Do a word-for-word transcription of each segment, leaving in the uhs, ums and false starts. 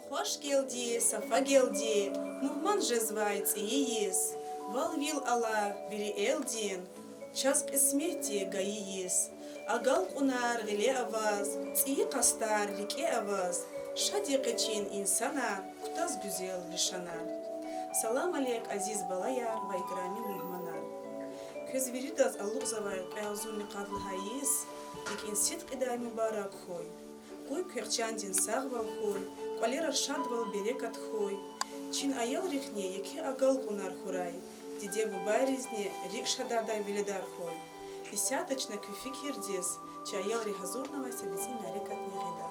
Хвашгелди, сафагелди, мугьман жезвай цӀийи йис, вал-вил ала вири элдин, чаз кьисметди гайи йис. Агалкьунар гъиле аваз, цӀийи къастар рикӀе аваз, шад я къечин инсанар, кутаз гуьзел лишанар. Салам алейк, азиз балаяр ва икрами мугьманар! Квез виридаз алукьзавай кьве агъзурни къад лагьай йис рикӀин сидкьидай мубарак хьуй. Къуй квехъ чандин сагъвал хьуй, кӀвалера шадвал, берекат хьуй. Чи аялрихъни еке агалкьунар хьурай, диде-бубайризни рикӀ шададай веледар хьуй. Исятда чна куь фикирдиз чи аялри гьазурнавай са бицӀи мярекатни гъида.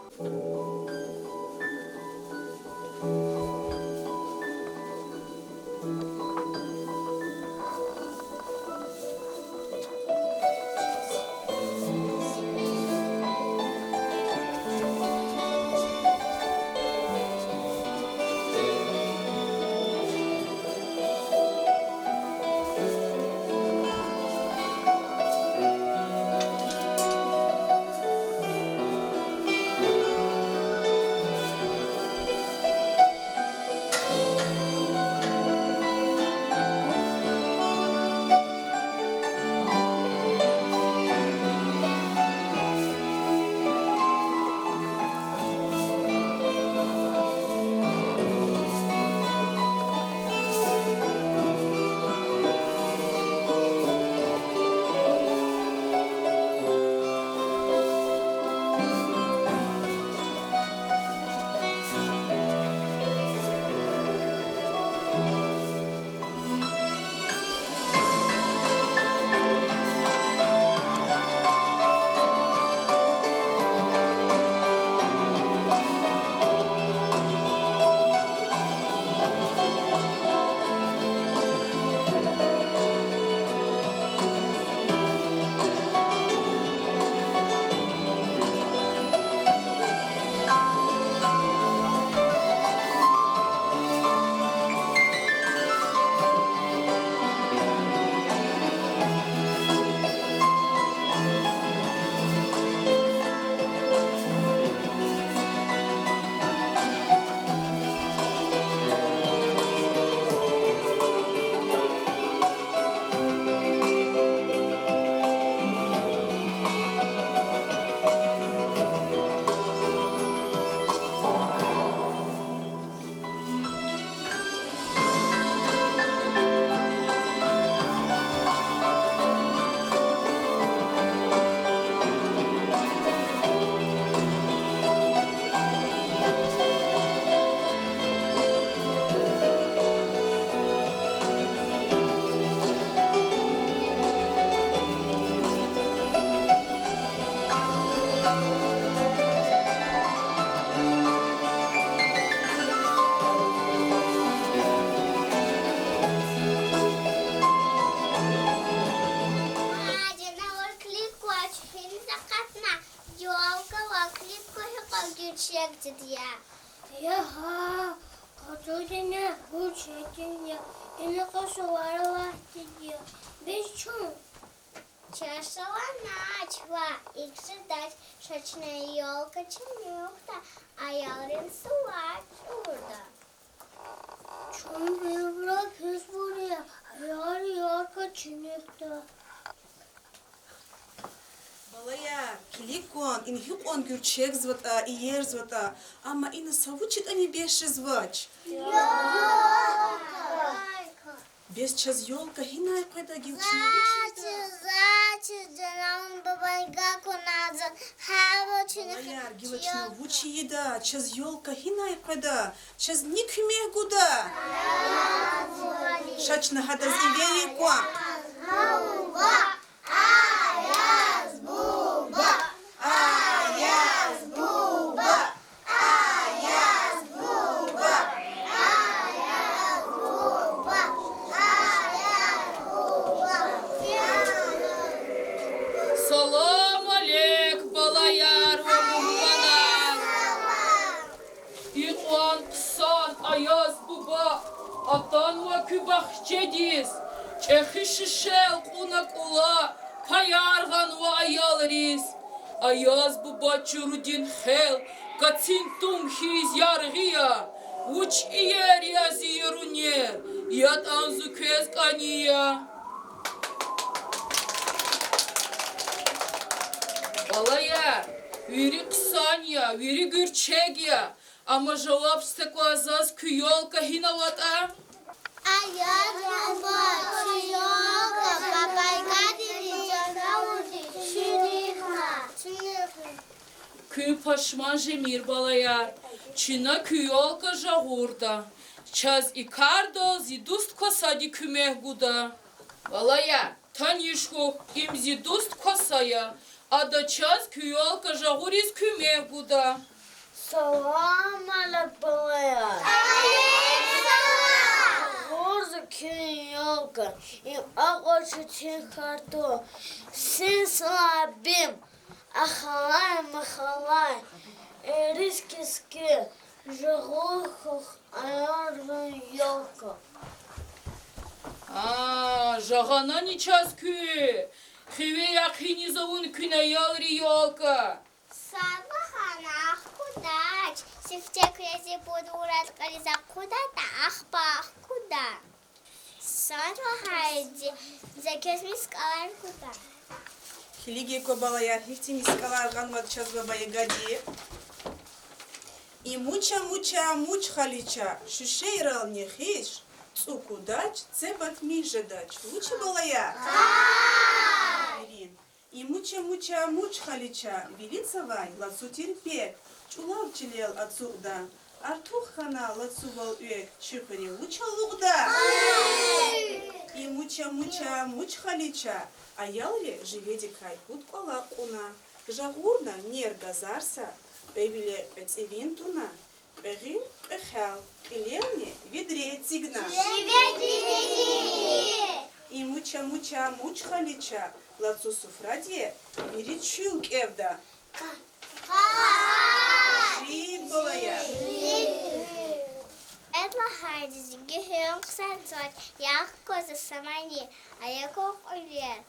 Ма, жена, ваз килиг квач, гьиниз акъатна? Ёлка, ваз килиг ква, гьикьван гуьрчегдиз я. Я гьа, къацу дина гуьрчегдин я, ина къацу варалатдин я. Бес чун? Чаз шаланач ва икӀ жедач, ша чна ёлка чуьнуьхда, аялрин сувар чӀурда. Чун вирибуру писбур я, аялри ёлка чуьнуьхда. Балаяр, килиг кван, ина гьикьван гуьрчегзаватӀа, иерзаватӀа, амма ина са вучитӀани бес жезвач. Бес чаз ёлка гьинай къведа, гила чна вуч ийида? Заз, заз, заз чиз, жена, бубани гакуна заз, гьава чуьнуьхда. Балаяр, гила чна вуч ийида, чаз ёлка гьинай къведа, чаз ни куьмек гуда? Ша чна гьадаз ивейи кван. Аяз буба, Аяз буба, Аяз буба, Аяз буба, Аяз буба. Салам алейк, балаяр ва мугьманар! Икьван хъсан Аяз буба атанва куь бахчедиз, чӀехи шишел кьуна кӀула, паяр гъанва аялриз. Аяз буба чурудин хел, Кацин тум хьиз яргъи я, вуч иер я зи ярунер, ятӀан зун квез кӀани я. Балаяр, вири хъсан я, вири гуьрчег я, амма жаваб це кван, заз куь ёлка гьина аватӀа? Ая буба, чи ёлка бабайгадини жагъурди чуьнуьхна. Куьн пашман жемир, балаяр. Чна куь ёлка жагъурда. Чаз и кардал зи дуст квасади куьмек гуда. Балаяр, таниш хьухь, им зи дуст кваса я. Ада чаз куь ёлка жагъуриз куьмек гуда. Салам алейк, балаяр. Жагъурда куьн ёлка, им акьван четин кар тун. Син салабим, ахалай-махалай, ирис кески, жагъур хьухь, аялрин ёлка. А, жагъанани чаз куьн? Хиве яхъ гьиниз авун куьн, аялрин ёлка? Сад лагьана ахкудач, сифте квез ибур урад кьилиз акъудайтӀа, ахпа ахкуда. Сад лагьайди, за квез мискӀалар гуда. Килиг кван, балаяр, гьихьтин мискӀалар гъанвайди чаз Баба Ягади. И муч а муч а муч халича, шуьшейрал нехиш, цӀукудач, цебатмиш жедач. Вуч я, балаяр? Аферин. И муч а муч а муч халича, вилицавай лацу тир пек, чӀулав чилел ацукьда. Артух хьана лацувал экв, чи хуьре вуч алукьда? И муч а муч а муч халича, аялри живедикай пуд кӀвалах кьуна, жагъурна нер газарса, кьве виле кьве цӀивин туна, кьве гъил кьве хял, кьилелни ведре эцигна. И муч а муч а муч халича, лацу суфрадиз вири чуьл кӀевда. Жи, балаяр. Кьвед лагьайди, зи гуьгьуьн хъсанзавач, яхъ гва за са мани, ая кьван кьуьлер.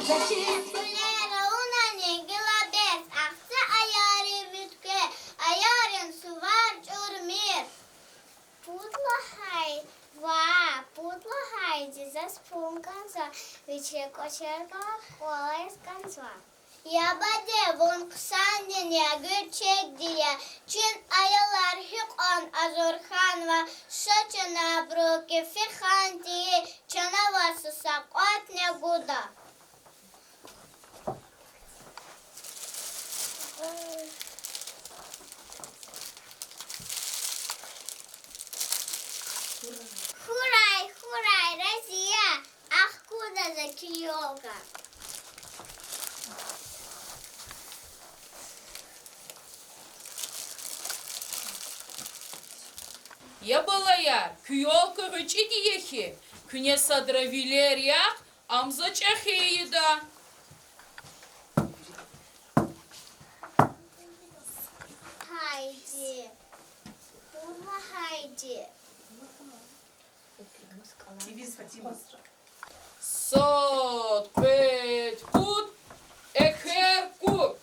Чилер авунани гила бес, ахци аялри муьткве, аялрин сувар чӀурмир. Пуд лагьай ва пуд лагьайди заз пун кӀанзава, вичи кӀвачердал кӀвализ кӀанзава. Я баде, вун хъсандин я, гуьрчегди я, чин аялар гьикьван азур хьанва, ша чна абуру кефи хан тийин, чна ваз са савкьватни гуда. Хьурай, хьурай, Разия, ахкуда за куь ёлка. Я балаяр, куь ёлка гъвечӀиди я хьи, куьне садра вилер яхъ, ам за чӀехи ийида. Гьайди, гьурра гьайди. Сад, кьвед, пуд, эквер кур.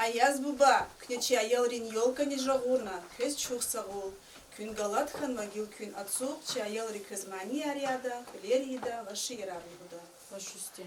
Аяз буба, куьне чи аялрин ёлкани жагъурна, квез чухсагъул. Куьн галат хьанва, гила куьн ацукь, чи аялриказ манияр яда, кьуьлер ийида ва шиирар лугьуда. Башусти.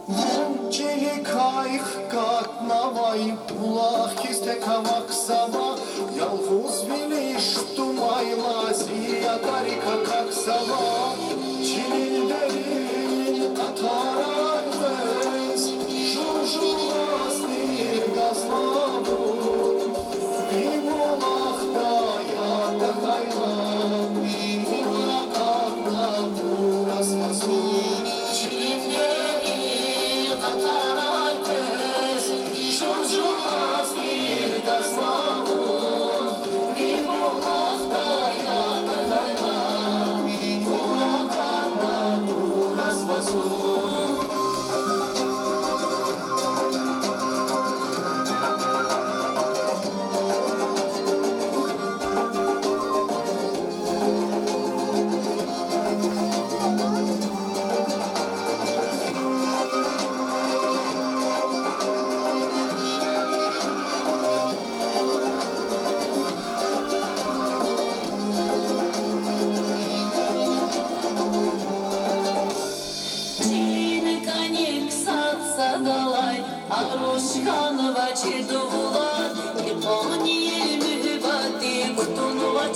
Вун чиликай хкатнавай булах хьиз тек авахьзава, ялгъузвилиз тумайла зи ятарик акахьзава. Чилин дерин къатарар къвез, жув-жувазни газлавун, и булахда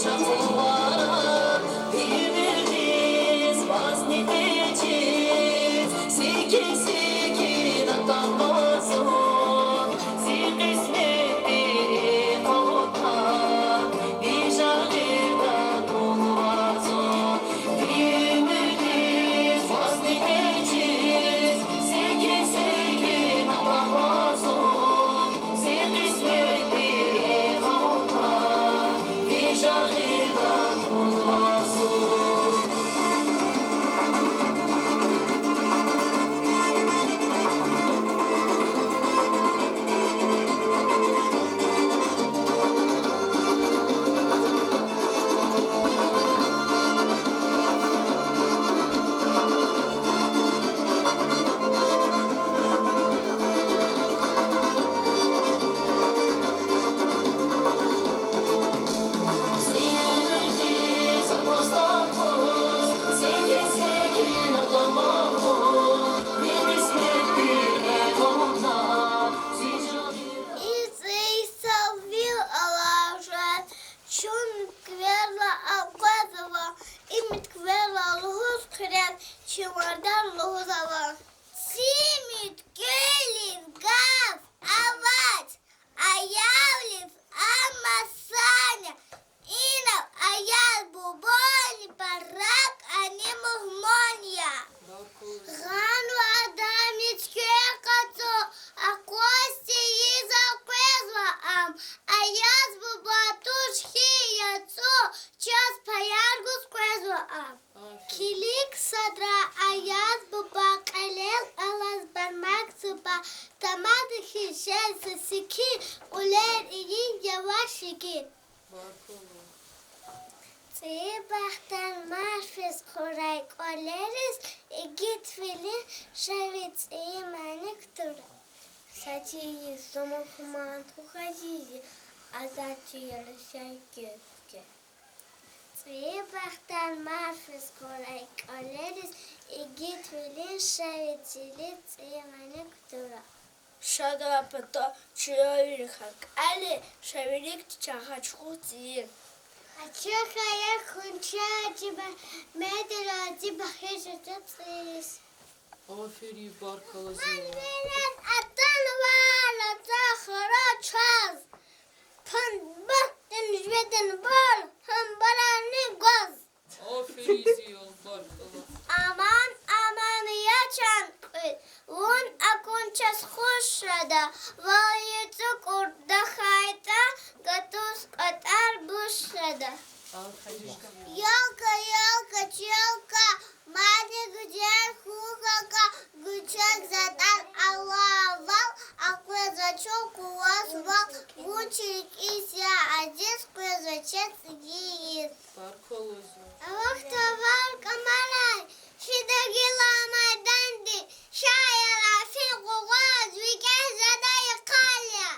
Чахъ вара, уьмуьрдиз вазни течиз, секин-секин атанва зун, зи кьисметдин къавутар, ви жагъирда тунва зун. Исал вил алай жуьре чун кверла акъвазва, имит кверла лугьуз хъуьрез, чи вардар лугьузва. Цимит квелиз гаф авач, аявлиз амма сана, инал Аяз бубани пара кӀани мугьман я. Гъанва адани чквер къацу, акъваз тийиз акъвезва ам, Аяз буба туш хьи яцӀу, чаз паяр гуз къвезва ам. Килиг садра Аяз буба кьелел алаз бармак цупа, тамада хьиз жез са секин, кьуьлер ийин яваш-игин. ЦӀийи бахтар марфиз хьурай кӀвалериз, игитвилин шави цӀийи мани кутурай. Са чиз зумухман хьухь азизи, азад чияр шайкетке. ЦӀийи бахтар марфиз хьурай кӀвалериз, игитвилин шави цӀийи цӀийи мани кутурай. Шадра пата чуьра вири хьакӀали, шавирикди чагъачгъу цӀийи. Ачух ая хунча чиба, медра зи бахиша ча цӀийиз. Аферин, баркалла зун. Ман вилел атанва лацу хура чаз, панбатдин жведин бал гьамбарарни гваз. Аферин, зун, баркалла. Аман, аман я чан кьуьд, вун акун чаз хуш жеда, вал яцӀу кӀурда хьайтӀа, гатуз кӀватӀар буш жеда. Ёлка, ёлка, чёлка, мадни гуьзел хьухь вака, гуьчек затӀар алава вал, акъвезва чун къуваз вал, вун чи рикӀиз я азиз, къвезва чаз цӀийи йис. Авахь тавар кӀамарай, фида гила майдандин, шаир Рафин къугъваз викӀегь жеда йикъал я.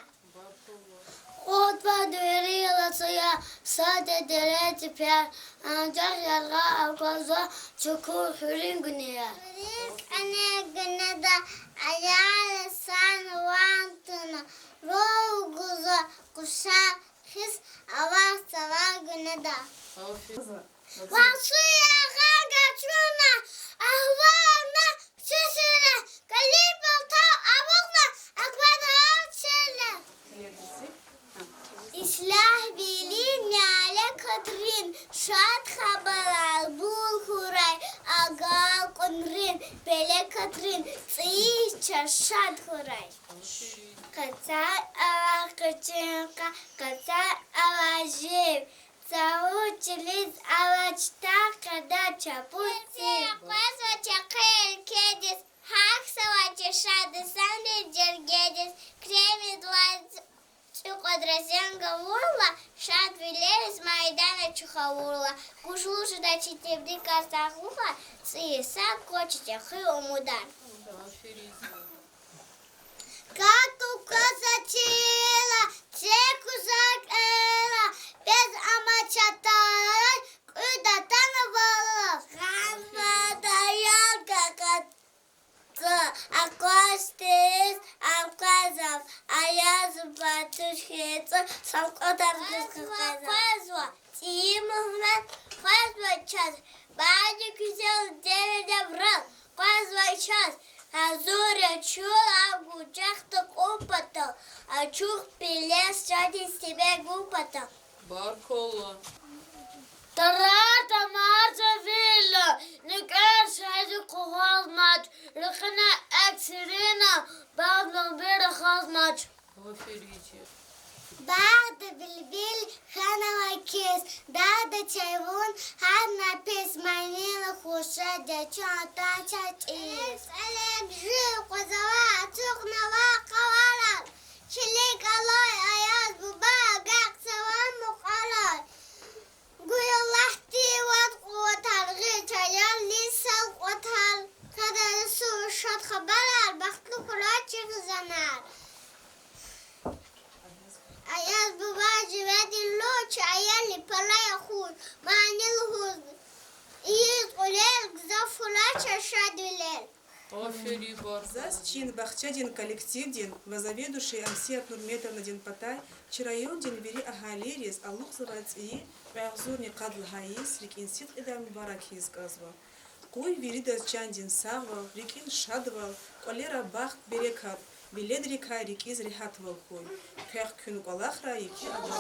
Кьуд пад вири лацу я, сад я дере ципер, анжах яргъа аквазва чукур хуьруьн гуьнеяр. Хуьруьн кӀане гуьнеда аял санван туна, рол гузва къушар хьиз авахь цавар гуьнеда. Вахши яргъа гачуна, агьвална куьчуь ширер, кӀвалин палтав авугъна, аквада гьар ширер. Ислягьвилин нялекатрин шад хабарар бул хьурай, агалкьунрин пелекатрин цӀийи чаз шад хьурай. Къецяй авай къичин къа, къецяй авай жив, цаву чилиз авай чта къеда чапу цив. Къвезва чӀехи уьлкведиз, гьахьзава чи шад йисанрин жергедиз, Кремль вацӀ цӀикьвадра зенг авурла, шадвилериз майдана чухъ авурла, гужлу жеда чи тебрикар сагълугъар, цӀийи сагъ хьуй чи чӀехи умудар. Катука сачила, цекуза кӀела, пез амач атарай, кьуьд атанвайла, гъанвада яргъа къацу, акъваз тийиз ам къвезва, Аяз буба туш хьи яцӀу, сам кьадар гуз къекъвезва. Къвезва, цӀийи Къвезва чаз, бадедин гуьзел девирда враз, къвезва чаз, гьазур я чун а гужахда кьун патал, ачух пелес жадин сиве гун патал. Баркалла. Тарар тамарзава вири, нуькӀвер шадвилин къугъвазмач, ракъинай экв сирина, багъдин билбил рахазмач. Аферин. Багъда билбил хьанва кис, дагъда чайвун гьадна пис, манили хуш жеда чун атана чаз чӀиз. Элек жув къвезва, ацукьнава къаварал, чилик алай Аяз буба агакьзава мукьварал. Гуй Аллагьди ваз къуватар, гъвечӀи аялриз сагъ къуватар, къадардин сур, шад хабарар, бахтлу хьурай чи хизанар. Аяз буба живедин лув, чи аялри пара я хуш, мани лугьуз ийиз кьуьлер, гзаф хьурай чаз шадвилер. Аферин, баркалла. Заз чи бахчадин коллективдин ва заведующий Амсият Нурметовнадин патай чи райондин вири агьалийриз алукьзавай цӀийи кьве агъзурни къад лагьай йис рикӀин сидкьидай мубарак ийиз кӀанзава. Къуй виридаз чандин сагъвал, рикӀин шадвал, кӀвалера бахт-берекат, веледрикай рикӀиз регьятвал хьуй. Квехъ куьн кӀвалахрай еке агъа.